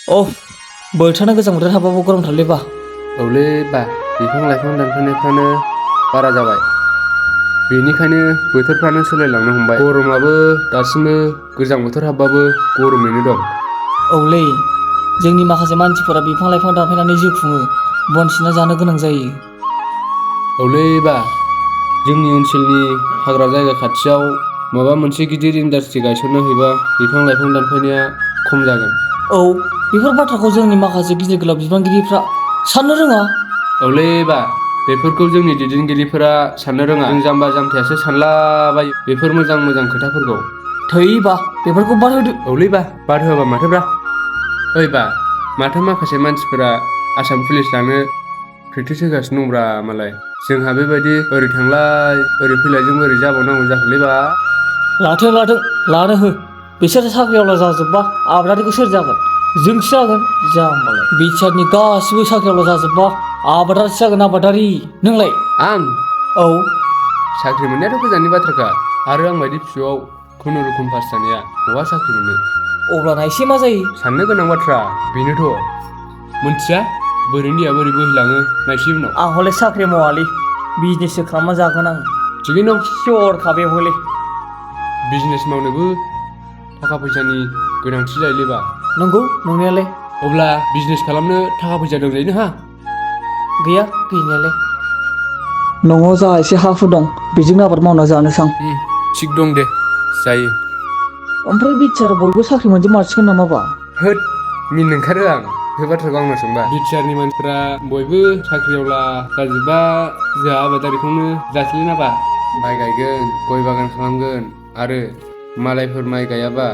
औ बोथोरानो गोजां बोथोर हाबाबो गरमथारलै बा। औलै बा बिफां लाइफां दानफायनायफ्रानो बारा जाबाय। बेनिखायनो बोथोरफ्रानो सोलायलांनो हमबाय। गरमाबो दासिमबो गोजां बोथोर हाबबाबो गरमैनो दं। औलै जोंनि माखासे मानसिफोरा बिफां लाइफां दानफायनानै जिउ खुङो, बन सिनना जानो गोनां जायो। औलै बा जोंनि ओनसोलनि हाग्रा जायगा खाथियाव माबा मोनसे गिदिर इन्डास्ट्रि गायसननो हैबा बिफां लाइफां दानफायनाया खम जागोन। औ बेफोर बाथ्राखौ जोंनि माखासे गिदिर गोलाव बिबानगिरिफ्रा साननो रोङा। औलै बा बेफोरखौ जोंनि दैदेनगिरिफोरा साननो रोङा। जों जाम्बा जाम्थायासो सानलाबायो बेफोर मोजां मोजां खोथाफोरखौ। थै बा बेफोरखौ बाद होदो। औलै बा बाद होआबा माथोब्रा। ओइ बा माथो माखासे मानसिफोरा आसाम पुलिस लानो प्रेक्टिस होगासिनो दंब्रा मालाय। जोंहा बेबायदि ओरै थांलाय ओरै फैलायजों बोरै जाबावनांगौ जाखोलै बा। लाथों लानो हो। बिसोर साख्रिआवला जाजोबबा आबादारिखौ सोर जागोन? जोंसो जागोन जाम्बालाय। बिटिआरनि गासिबो साख्रिआवला जाजोबबा आबादारिसो जागोन आबादारि। नोंलाय? आं? औ साख्रि मोननायाथ' गोजाननि बाथ्राखा। आरो आं बायदि फिसौआव खुनुरुखुम पास जानाया बहा साख्रि मोननो। अब्लाना एसे मा जायो? साननो गोनां बाथ्रा बेनोथ'। मोनथिया बोरैनि दैया बोरै बोहैलाङो नायसै उनाव। आं हले साख्रि मावालै, बिजनेससो खालामना जागोन आं। थिगैनो दं। सियर खा बे हले। बिजनेस मावनोबो थाखा फैसानि गोनांथि जायोलै बा। नंगौ नंनायालाय। अब्ला बिजनेस खालामनो थाखा फैसा दंजायो नोंहा? गैया गैनायालाय। न'आव जा एसे हा हु दं बेजोंनो आबाद मावना जानोसां। थिग दं दे जायो। ओमफ्राय बिटिआरआव बयबो साख्रि मोनजोबमारसिगोन नामा बा? होद मिनिनो ओंखारो आं बे बाथ्राखौ आंनाव सोंबा। बिटिआरनि मानसिफ्रा बयबो साख्रिआवला जाजोबबा जोंहा आबादारिखौनो जासिलै ना बा। माइ गायगोन, गय बागान खालामगोन आरो मालायफोर माइ गायाबा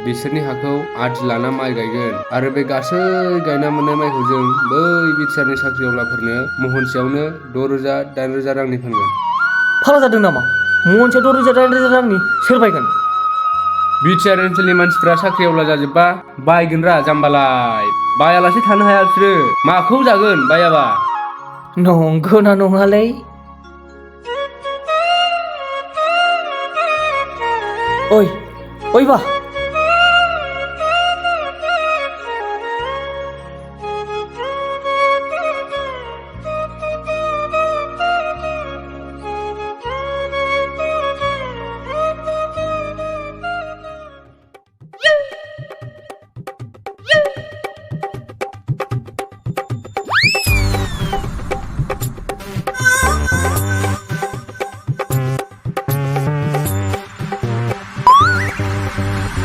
बिसोरनि हाखौ आदि लाना माइ गायगोन। आरो बे गासै गायना मोननाय माइखौ जों बै बिटिआरनि साख्रिआवलाफोरनो महनसेयावनो 6,000 8,000 रांनि फानगोन। फाग्ला जादों नामा? महनसेयाव 6,000 8,000 रांनि सोर बायगोन? बिटिआर ओनसोलनि मानसिफ्रा साख्रिआवला जाजोबबा बायगोनरा जाम्बालाय। बायालासे थानो हाया बिसोरो। माखौ जागोन बायाबा? नंगौना नङालै? ओइ बा।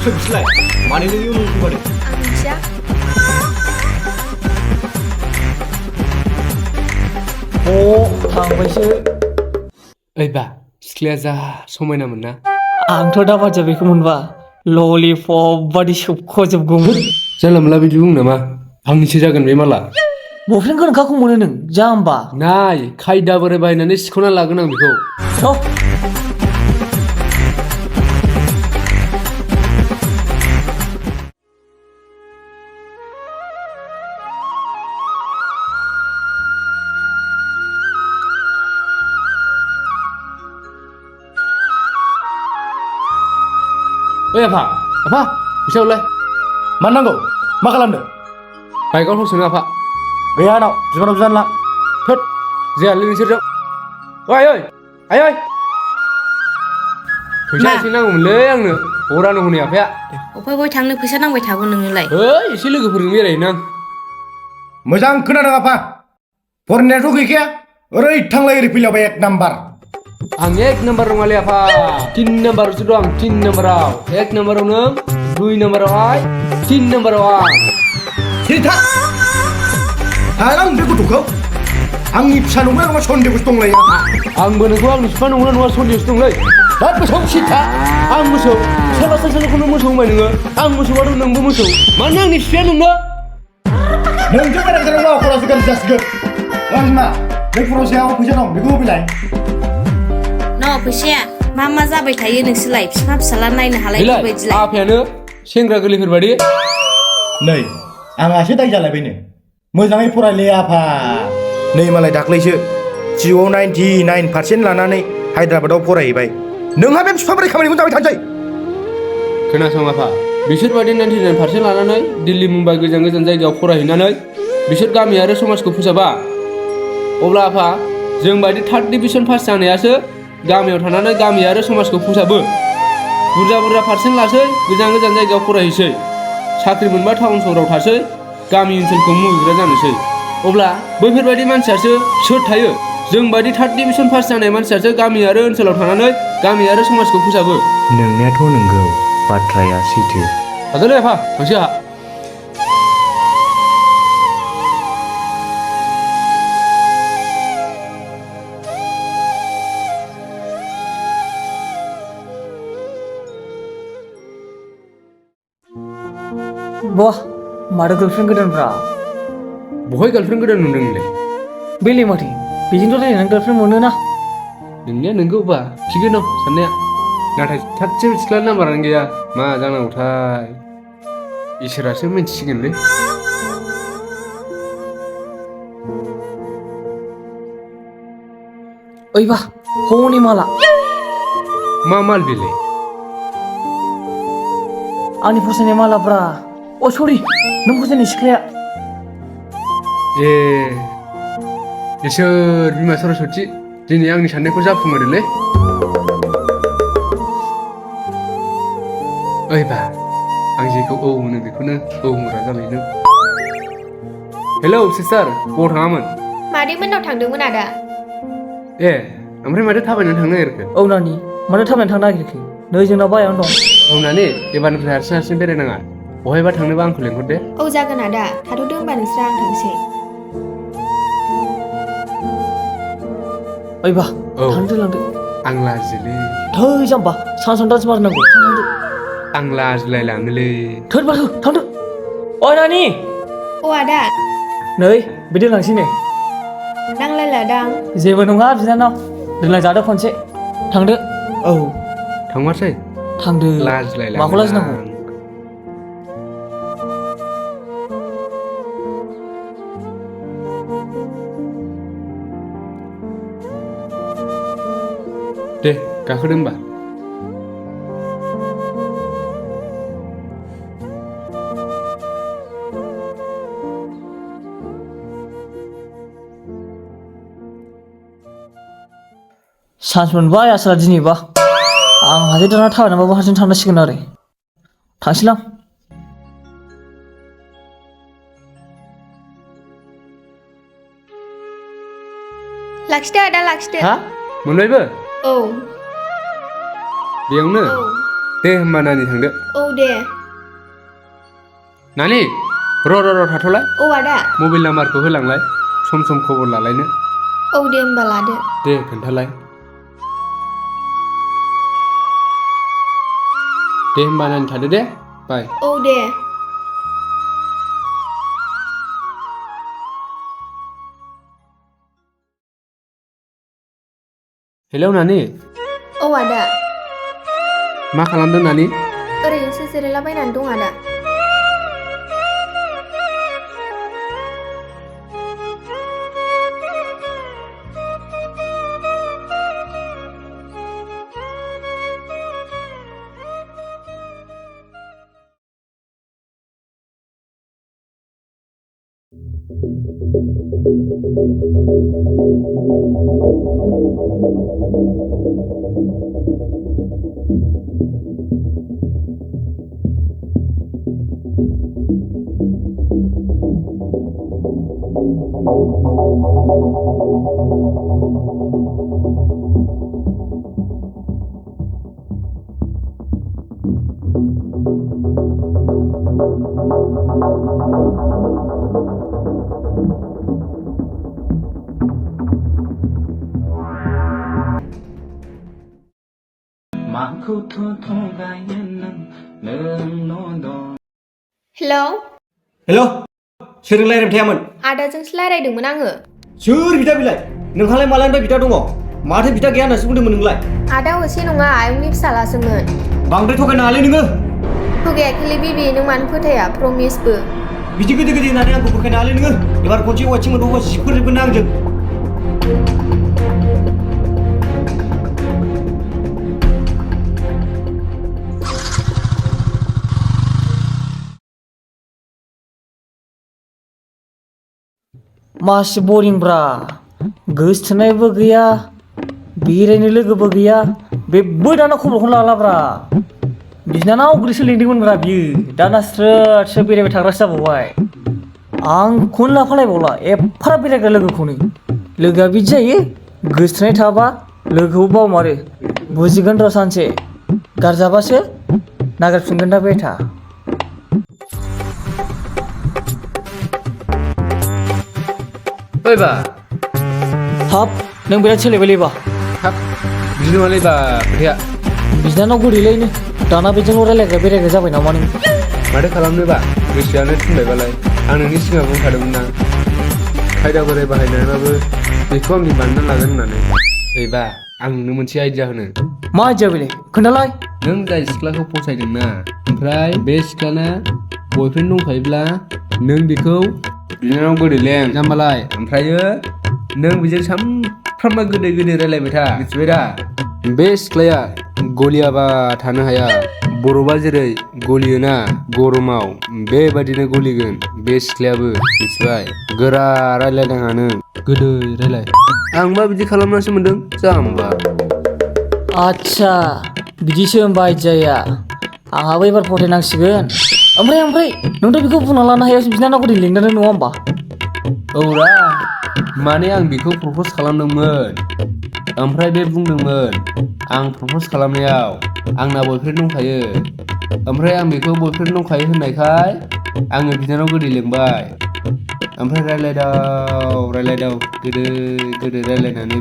सोर बिसोरलाय? मानो नोंनि उनाव फैबादों? आं मिथिया। थांबायसो। ओइ बा सिख्लाया जा समायनामोन ना? आंथ' दा बादियाव बेखौ मोनबा ललिपप बादि सोबख'जोबगौमोन। जानला मोनला बिदि बुंनो नामा? आंनिसो जागोन बे माला। बयफ्रेन्ड गोनांखाखौ मोनो नों जाम्बा। नाय खायदा बोराय बायनानै सिख'ना लागोन आं बेखौ। ओइ आफा फैसा हरलाय। मा नांगौ? मा खालामनो? बाइकआव थाव सोनो आफा। गैया आंनाव बिबानाव बिनानै ला। थोद जायालै नोंसोरजों। ओइ आयै फैसा एसे नांगौमोनलै आंनो। हरानो हनै आफाया। अफाय बय थांनो फैसा नांबाय थागौ नोंनोलाय? एसे लोगोफोरजों बेरायहैनो आं। मोजां खोनादों आफा। फरायनायाथ' गैखाया, ओरै थांलाय ओरै फैलायबाय 1 नाम्बार। आं 1 नाम्बार नङालै आफा, 3 नाम्बारावसो दं। 3 नाम्बाराव 1 नाम्बाराव नों, 2 नाम्बारावहाय 3 नाम्बाराव आं। सिरिथा हायालां बे गथ'खौ। आंनि फिसा नंगौना नङा सन्देह'सो दंलाय आंहा। आंबो नोंखौ आंनि बिफा नंगौना नङा सन्देह'सो दंलै। हाब मोसौ सिरिथा। आं मोसौ सोरबा सासेल'खौनो मोसौ होनबाय नोङो। आं मोसौआथ' नोंबो मोसौ। मानो आंनि बिफाया नोंनो? नोंजों बारा गोजानाव खलासो गाज्रि जासिगोन। ओइ बिमा बे फरायसायाव फैसा दं बेखौ होफैलाय। फैसाया मा जाबाय थायो नोंसोरलाय? बिफा फिसाला नायनो हालाय बेबायदिलाय। आफायानो सेंग्रा गोरलैफोर बायदि। नै आंहासो दाय जालायबायनो। मोजाङै फरायलै आफा। नै मालाय दाख्लैसो जिउआव 99% लानानै हायद्राबादाव फरायहैबाय। नोंहा बे बिफा बोराय खामानिखौनो जाबाय थानोसै। खोनासं आफा, बिसोर बायदि 99% लानानै दिल्ली मुम्बाइ गोजान गोजान जायगायाव फरायहैनानै बिसोर गामि आरो समाजखौ फोसाबा अब्ला आफा जों बायदि 3rd डिभिजन पास जानायासो गामियाव थानानै गामि आरो समाजखौ फोसाबो बुरजा पारसेन्ट लासै गोजान गोजान जायगायाव फरायहैसै साख्रि मोनबा टाउन सहराव थासै गामि ओनसोलखौ मुगैग्रा जानोसै अब्ला बैफोरबायदि मानसियासो सोर थायो जों बायदि 3rd डिभिजन पास जानाय मानसियासो गामि आरो ओनसोलाव थानानै गामि आरो समाजखौ फोसाबो नोंनायाथ' नंगौ बाथ्राया सैथो हागोन आफा थांसै आहा Wah, माथो गर्लफ्रेन्ड गोदानब्रा बहाय गार्लफ्रेन्ड गोदान नुदों नोंलाय बेले माथो बेजोंथ' रायलायनानै गार्लफ्रेन्ड मोनोना नोंनिया नोंगौबा थिगैनो दं साननाया नाथाय सासेबो सिख्ला नाम्बारानो गैया मा जानांगौथाय इसोरासो मिन्थिसिगोनलै ओइबा हौनि माला मा माल बेलाय आंनि फसायनाय मालाब्रा अ सरि नों फसायनाय सिख्लाया ए इसोर बिमा सरस्वती दिनै आंनि साननायखौ जाफुंहोदोलै ओइबा आं जेखौ औ होनो बेखौनो औ होनग्रा जाबाय नों हेलौ सिस्टार बबाव थाङामोन मादै मोननाव थांदोंमोन आदा ए ओमफ्राय माथो थाबायनानै थांनो नागिरखो औ नानि मानो थाबायनानै थांनो नागिरखो नै जोंनाव बायावनो दं औ नानि एबारनिफ्राय हारसिं बेरायनाङा बहायबा थांनोबा आंखौ लेंहर दे औ जागोन आदा थाथ'दो होनबा नोंस्रा आं थांसै ओइबा औ थांदो लांदो आं लाजिलै थै जाम्बा सानदासो मारिनांगौ थांदो आं लाजिलाय लाङोलै थोद बारहो थांदो ओइ नानि अ आदा नै बे दोनलांसै नै नांलायलादां जेबो नङा बिनानाव दोनलांजादो खनसे थांदो औ थांमारसै थांदो लाजिलाय माखौ लाजिनांगौ दे गाखोदो होमबा चान्स मोनबाय आसोला दिनैबा आं हाजो दाना थाबायनानैबाबो हारसिं थांनांसिगोन आरो थांसैलां लाखिदो आदा लाखिदो हा मोनबायबो औ बेयावनो औ दे होमबा नानि थांदो औ दे नानि र' थाथ'लाय औ आदा मबाइल नाम्बारखौ होलांलाय सम सम खबर लालायनो औ दे होमबा लादो दे खोन्थालाय दे होमबा नानि थादो दे बाय औ दे हेलौ नानि औ आदा मा खालामदों नानि ओरैनोसो जिरायलाबायनानै दं आदा हेलौ हेल' सोरजों रायज्लायबाय थायामोन आदाजोंसो रायज्लायदोंमोन आङो सोर बिदा बिलाय नोंहालाय मालानिफ्राय बिदा दङ माथो बिदा गैया होननासो बुंदोंमोन नोंलाय आदा असे नङा आयंनि फिसालासोमोन बांद्राय थगायनाङालै नोङो थगायाखैलै बिबि नों मानो फोथाया प्रमिसबो बिदि गोदो गोदो होननानै आंखौ बोखायनाङालै नोङो एबार खनसे वाइथिं मोनबावबा जिबफोरजोबगोन ना आंजों मासि बरिंब्रा गोसथोनायबो गैया बेरायनो लोगोबो गैया बेबो दाना खबरखौनो लालाब्रा बिनानाव गोदोसो लिंदोंमोनब्रा बियो दाना स्रोद बेरायबाय थाग्रासो जाबावबाय आंखौनो लाफालायबावला एफा बेरायग्रा लोगोखौनो लोगोआ बिदि जायो गोसथोनाय थाबा लोगोखौ बावमारो बुजिगोन र' सानसे गारजाबासो नागिरफिनगोन दा बेथा ओइबा हाब नों बिराद सोलायबायलैबा हाब बिदि नङालैबा खोथाया बिनानाव गोदैलायनो दाना बेजोंल' रायलायग्रा बेरायग्रा जाबाय नामा नों माथो खालामनोबा गोसोआनो थिनबायबालाय आं नोंनि सिगाङाव बुंखादोंमोन ना खायदा बोराय बाहायनानैबाबो बेखौ आंनि बानायना लागोन होननानै ओइबा आं नोंनो मोनसे आइडिया होनो मा आइदिया बेलाय खोन्थालाय नों जाय सिख्लाखौ फसायदोंना ओमफ्राय बे सिख्लाना बयफ्रेन्ड दंखायोब्ला नों बेखौ बिनानाव गोदै लें जाम्बालाय ओमफ्रायो नों बेजों सानफ्रामबो गोदै गोदै रायलायबाय था मिथिबाय दा बे सिख्लाया गलियाबा थानो हाया बरफआ जेरै गलियोना गरमाव बेबादिनो गलिगोन बे सिख्लायाबो मिथिबाय गोरा रायलायनाङा नों गोदै रायलाय आंबा बिदि खालामनासो मोनदों जाम्बा आच्छा बिदिसो होनबा आइदियाया आंहाबो एबार फथायनांसिगोन ओमफ्राय नोंथ' बेखौ बुंना लानो हायासै बिनानाव गोदै लिंनानै नङा होमबा औरा माने आं बेखौ प्रप'ज खालामदोंमोन ओमफ्राय बे बुंदोंमोन आं प्रप'ज खालामनायाव आंना बयफ्रेन्ड दंखायो ओमफ्राय आं बेखौ बयफ्रेन्ड दंखायो होननायखाय आङो बिनानाव गोदै लिंबाय ओमफ्राय रायलायदाव गोदै गोदै रायलायनानै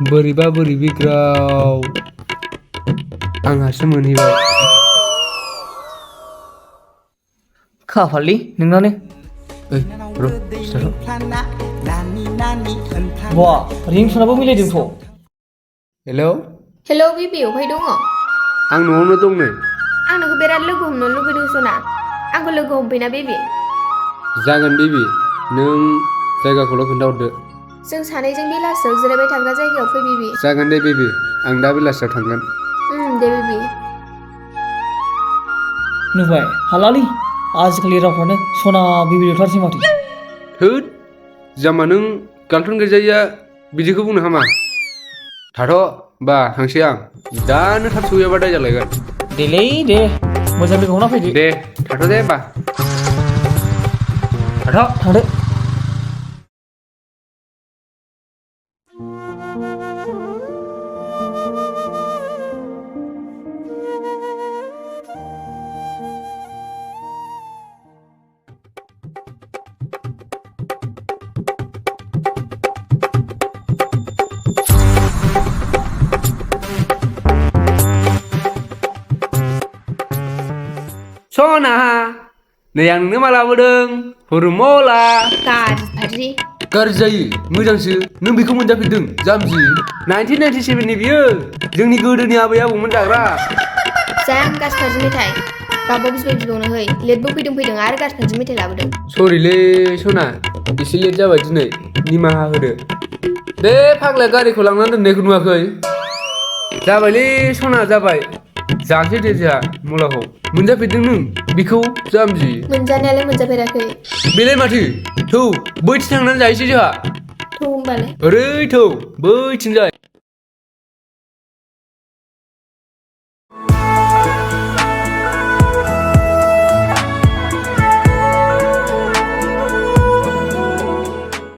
बोरैबा बोरैबिग्राव आंहासो मोनहैबाय खाफाललै नोंनानो ओइ र' सिथार बा रिंसनाबो मिलायदोंथ' हेलौ हेलौ बेबि अबहाय दङ आं न'आवनो दं नै आं नोंखौ बिराद लोगो हमनो लुबैदों सना आंखौ लोगो हमफैना बेबि जागोन बेबि नों जायगाखौल' खोन्थाहरदो जों सानैजों बेलासियाव जिरायबाय थाग्रा जायगायाव फै बेबि जागोन दे बेबि आं दा बेलासियाव थांगोन दे बेबि नुबाय हालालै आजिखालि रावफ्रानो सना बिबिलथारसै माथो होद जाम्बा नों गार्लफ्रेन्ड गैजायिया बिदिखौ बुंनो हामा थाथ' बा थांसै आं दानो थाब सहैयाबा दाय जालायगोन देलै दे मोजां लोगो हमना फैदो दे थाथ' दे होमबा थाथ' थांदो सना नै आं नोंनो मा लाबोदों फरमुला गाज्रि गाज्रि जायो मोजांसो नों बेखौ मोनजाफेरदों जाम्बि 1997 नि बियो जोंनि गोदोनि आबै आबौमोन जाग्रा जाम गाज्रि मेथाइ बाबा बिबावनो है लेटबो फैदों आरो गाज्रि मेथाइ लाबोदों सरिलै सना एसे लेट जाबाय दिनै निमाहा होदो बे फाग्लाया गारिखौ लांनानै दोननायखौ नुवाखै जाबायलै सना जाबाय जानोसै दे जोंहा मुलाखौ मोनजाफेरदों नों बेखौ जाम्बि मोनजानायालाय मोनजाफेराखै बेलाय माथो थौ बैथिं थांनानै जाहैसै जोंहा थौ होमबालाय ओरै थौ बैथिं जाय